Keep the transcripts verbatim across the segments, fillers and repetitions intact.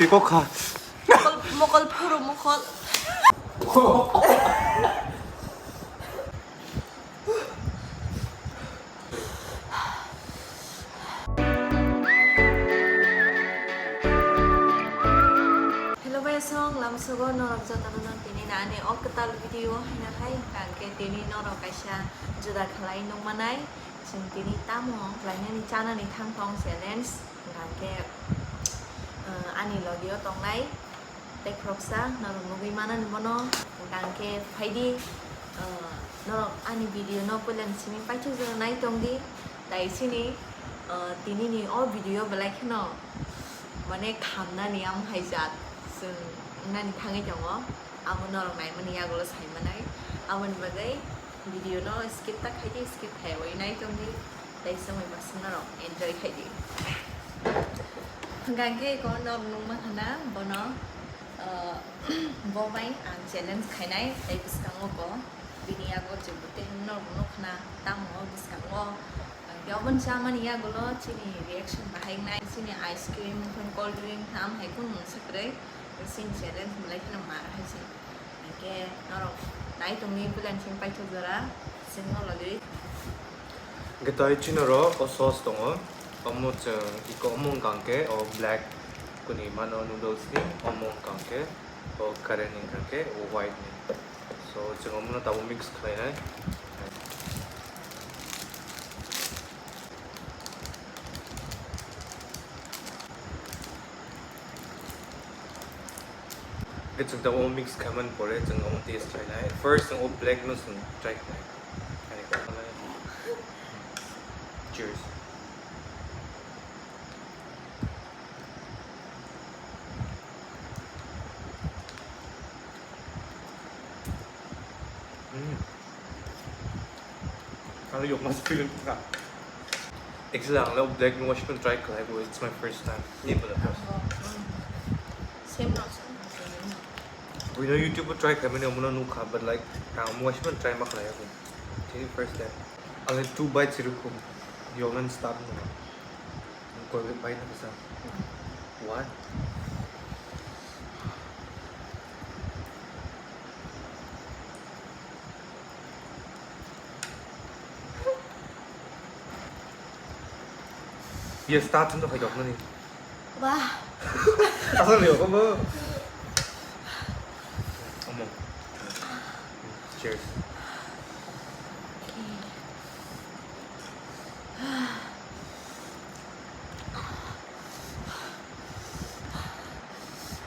Kok kha. Mokol, mokol phuru mokol. Hello, bai song, lamsogo norok jotono no tini na ani o kwtal video haino hai, hwnkhe tini norok kaisa juda khlai nukmanai, chwng tini tamo khlainani chanani thang thong challenge, hwnkhe, uh, ani logio tongnai. Tei khoroksa norok nugwi manani bono, hwnkhe phaidi, ah, norok ani video no puilani simi paithakjora nai tongdi, tai chini, ah, tinini o video belai kheno mane khamnani amo hai jat chwng wngnani thangwi tongo, amo norok naimani yagulo saimanai, aboni bagwi video no skip ta khaidi, skip khaiwi nai tongdi. Tei chwngwi bo chwngno rok enjoy khai di. Hwnkha khe eko norok nukma khana bono, ah, bo bai ang challenge khainai tei bwskango bo bini yago je bwtwi norok nukkhna tamo bwskango. Hwnkhe oboni chamani yagulo chini reaction bahai wngnai, chini ice cream, cold drink, ham hai kunu mungsa kwrwi, chini challenge belai kheno mar hai se. Hwnkhe norok nai tongwi puilani simi paithak jora chwngno logwi. Hwnkhe tai chini oro o sauce tongo, omo chwng iko omo wngkha hwnkhe o black kuni mano noodles ni, omo wngkha hwnkhe o curry ni, hwnkha hwnkhe o white ni. So chwng omono tabuk mix khlainai. Khe chwng tabuk mix khaimani pore chwng omo taste khlainai. First chwng o black no chwng try khlainai. Cheers. Mm. Ang yok mas feeling ka. Actually, ang lo black no wash try khlai bo, it's my first time. Ni bwla first. Same no, same no, same no. We know YouTube try khlai mani omono nukha, but like, ang wash try ma khlai ako. Ini first time. Ang two bites rukum. Yolan start mo. Koi bai na kasa. What? Yes, start nung khai dok nani. Wah. Asal yo, kamu. Kamu. Cheers.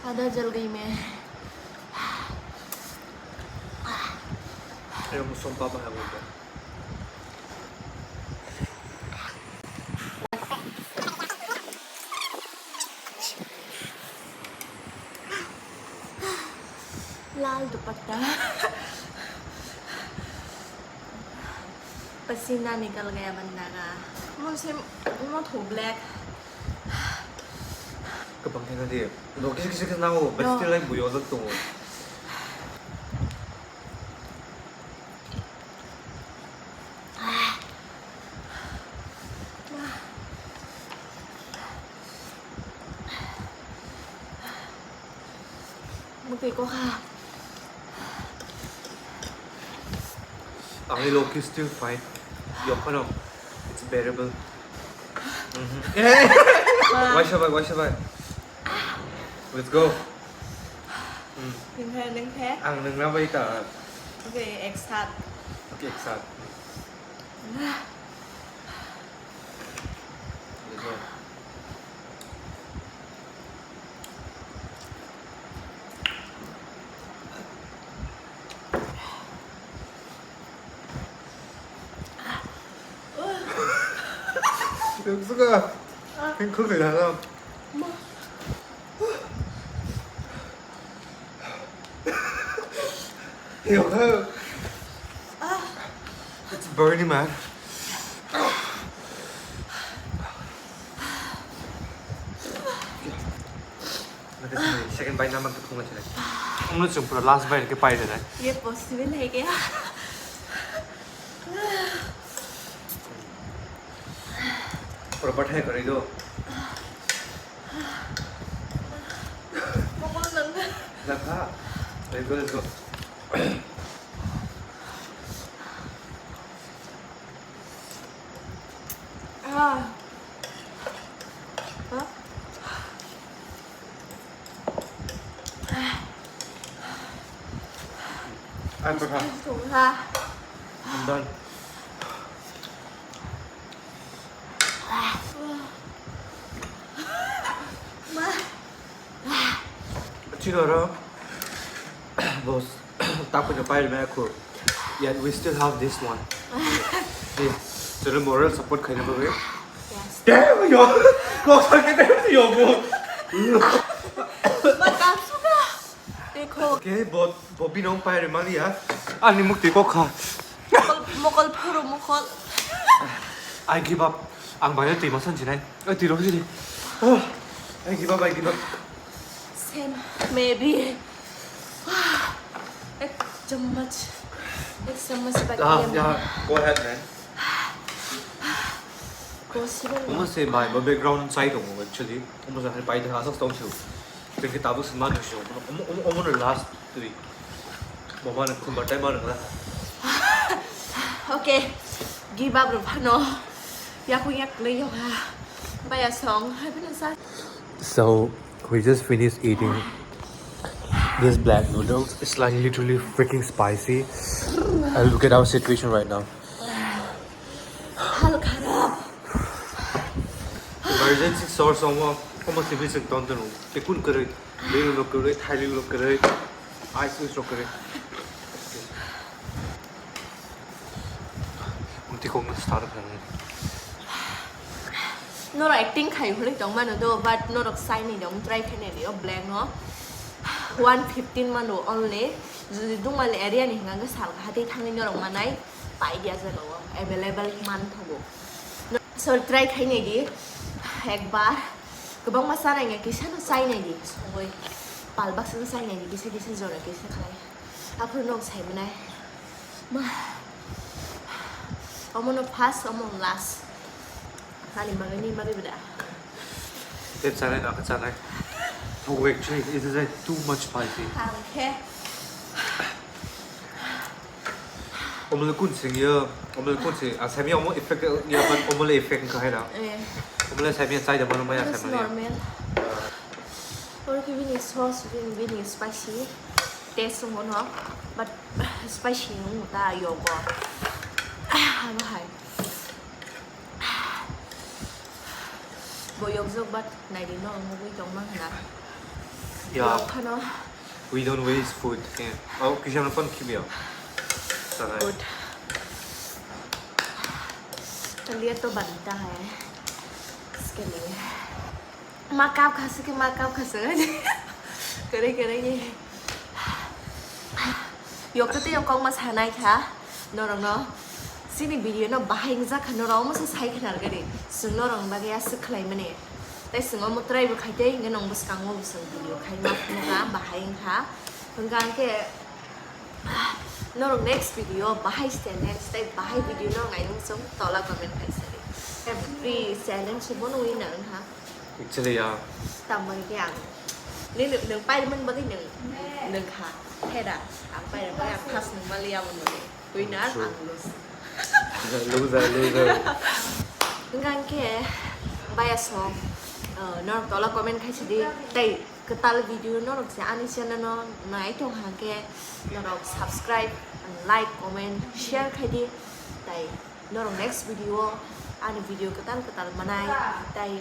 आधा जल गई मैं। Ayo, musom papa yang udah. लाल दुपट्टा। पसीना निकल गया बंदा का। मुझे, मुझे black। Kwbang khe nadi. No, kisa kisa kisa nango. No. But still like buyo jak tongo. Mukti ko ha. Ang low key still fine. Yok ano. It's bearable. Mhm. Wah. Waisa bai, waisa bai. Let's go. Hmm. Nung khe, nung khe? Ang nung na bai ta. Okay, ek sat. Okay, ek sat. Yung suka. Yung kulit na lang. Yo, it's burning, man. Second bite naman tutung na sila. Ang nung siyempre last bite ke pay na. Ye possible hai kaya? Pura bathai kare do. Let's go, let's go. I'm done. Chino ro, boss, tapo no pai me ko. Yet we still have this one. Chino moral support khaina bagwi. Damn, yo. Ko sa ke damn yo bo. Makamsuka. Dekho. Okay, but Bobby nong pai re mali ya. Ani mukti ko kha. Mokol, mokol phuru mokol. I give up. Ang bai twi masan jinai. Ai twi rok jini. Oh, I give up, I give up. Same, maybe. Ek chamach. Ek chamach. Ah, yeah, go ahead, man. Possible. Omo se bai, bo background sai tongo actually. Omo se hai pai thang asok tong chu. Tengke tabuk se manu se omo, omo, omo, omo no last twi. Bo manu khumba tai manu la. Okay, give up ro phano. Yakung yak le yo ha. Baya song, hai phano sa. So, we just finished eating this black noodles. It's like literally freaking spicy. And look at our situation right now. Hal kharap. Emergency source omo, omo sibri sing ton tunu. Tekun kere, lelu lo kere, thai lelu lo kere, ice ice lo kere. Mukti kok na start kare. Norok acting khai hwnwi tong mano do, but norok sai ni dong try khai nai dio black no. One fifteen mano only. Jodi Dungmali area ni hwnka khe sal kha tei thangwi norok manai pai dia jaga o available man thogo. So try khai nai di ekbar. Kwbangma chanai kisa no chai nai di songwi. Pal baksa no chai nai di kisa kisa jora kisa khlai. Aphuru nok sai manai. Ma. Omono first, omono last. Ani bagwi, ni bagwi bwda. Tep chanai, nokha chanai. Thogo actually, it is, like, too much spicy. Ang khe. Omo le kun sing yo, omo le kun sing, ah, sami omo effect ya, but omo le effect ka hai na. Eh. Omo le sami chai da mano maya. It's sami. Normal. Oro khe bini sauce, bini, bini spicy taste wngo no, but spicy wng ta yogo. Abo hai. Bo yokjak but naidi no wngwi tongma hwna. Ya. Yok phano. We don't waste food. Yeah. Oh, kisa na pan kimia. Good. Talia to banta hai. Skeli. Ma kap khasi ke ma kap khasi. Kere kere ke. Yok to te yok kong ma sanai kha. Norok no. Sini video no bahai wngjak kha norok omo se sai khna rwgani. Swng norok ni bagwi aswk khlai mani. Tai swng omo try bo khai tei hwnkhe nwng bwskango bo swng video khai ma phunukha bahai wngkha. Hwnkha hwnkhe norok next video bahai challenge tai bahai video no nai nung chwng tola comment khai sadi. Every challenge bono wngna wngkha. Actually, yeah. Tamo hwnkhe ang. Nini nwng paimani bagwi nwng, nwng kha. Hera, ang paimani bagwi ang first nwng maliya bo nwng. Winner, true. Ang lose. Loser, loser. Hwnkha hwnkhe, baya song, uh, norok tola comment khai sidi, tei kwtal video norok se ani channel no nai tong hwnkhe, norok subscribe, like, comment, share khai di, tei norok next video o ani video kwtal kwtal manai, tei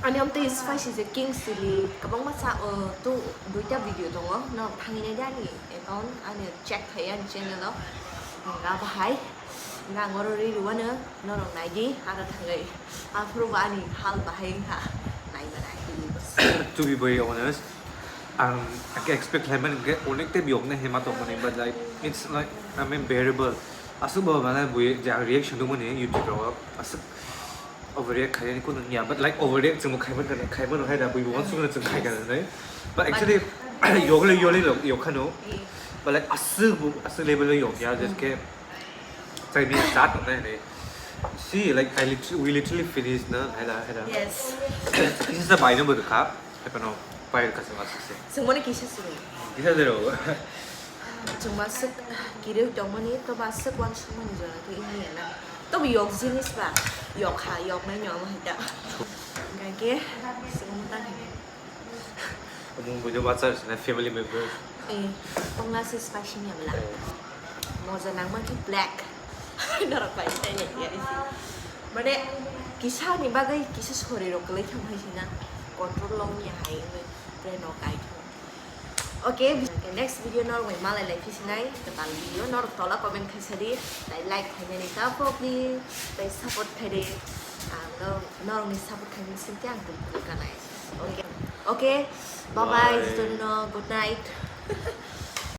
ani amtwi spicy je king chili kwbangma cha, uh, tu duita video tongo, norok thangwi nai di ani account, ani check khai ani channel o, hwnkha bahai. Hwnkha ang oro rwi rwano norok nai di, aro thangwi. Aphuru bo ani hal bahai wngkha, nai manai. To be very honest, ang ake expect khlaimani hwnkhe onek tei biyoknai hema tongmani, but, like, it's, like, I mean, bearable. Aswk bo mane bui je ang reaction tongmani YouTube rogo, aswk overreact khainani kunu wngya, but, like, overreact chwngbo khaimani, khaimano hai da, buibo uansukno chwng khai kana nai. But actually, yogli, yogli yokkhano, but, like, aswk bo, aswk level o yokya, just khe Chai ni chat nai re. See, like, I lit-, we literally finished na, hai da, hai da. Yes. This is the baino bo kha, hai pano. Pair kasama sukse. Sengmani kisa sini. Kisa dero. Chuma sek kiri tongmani to ba sek wan sumani jora to ini ya na. To yok jinis ba yok ha yok nai nyom hita. Gage sengmani ta hini. Mung bujo bacha sina family member. Eh, tongla se spicy ni abla. Moja nangma ki black. Norok pai tai ne ya isi. Mane kisa ni bagai kisa sori rok kelai thang hai sina. Control long ni hai ngai. Pre no kai thang. Okay, next video norok mai malai lai phi sinai. Tepal video norok tola comment khai sadi. Tai like khai nani ta pokni. Tai support khai de. Ang norok ni support khai ni sinte ang tum kanai. Okay. Okay. Bye bye. Bye. Jotono good night.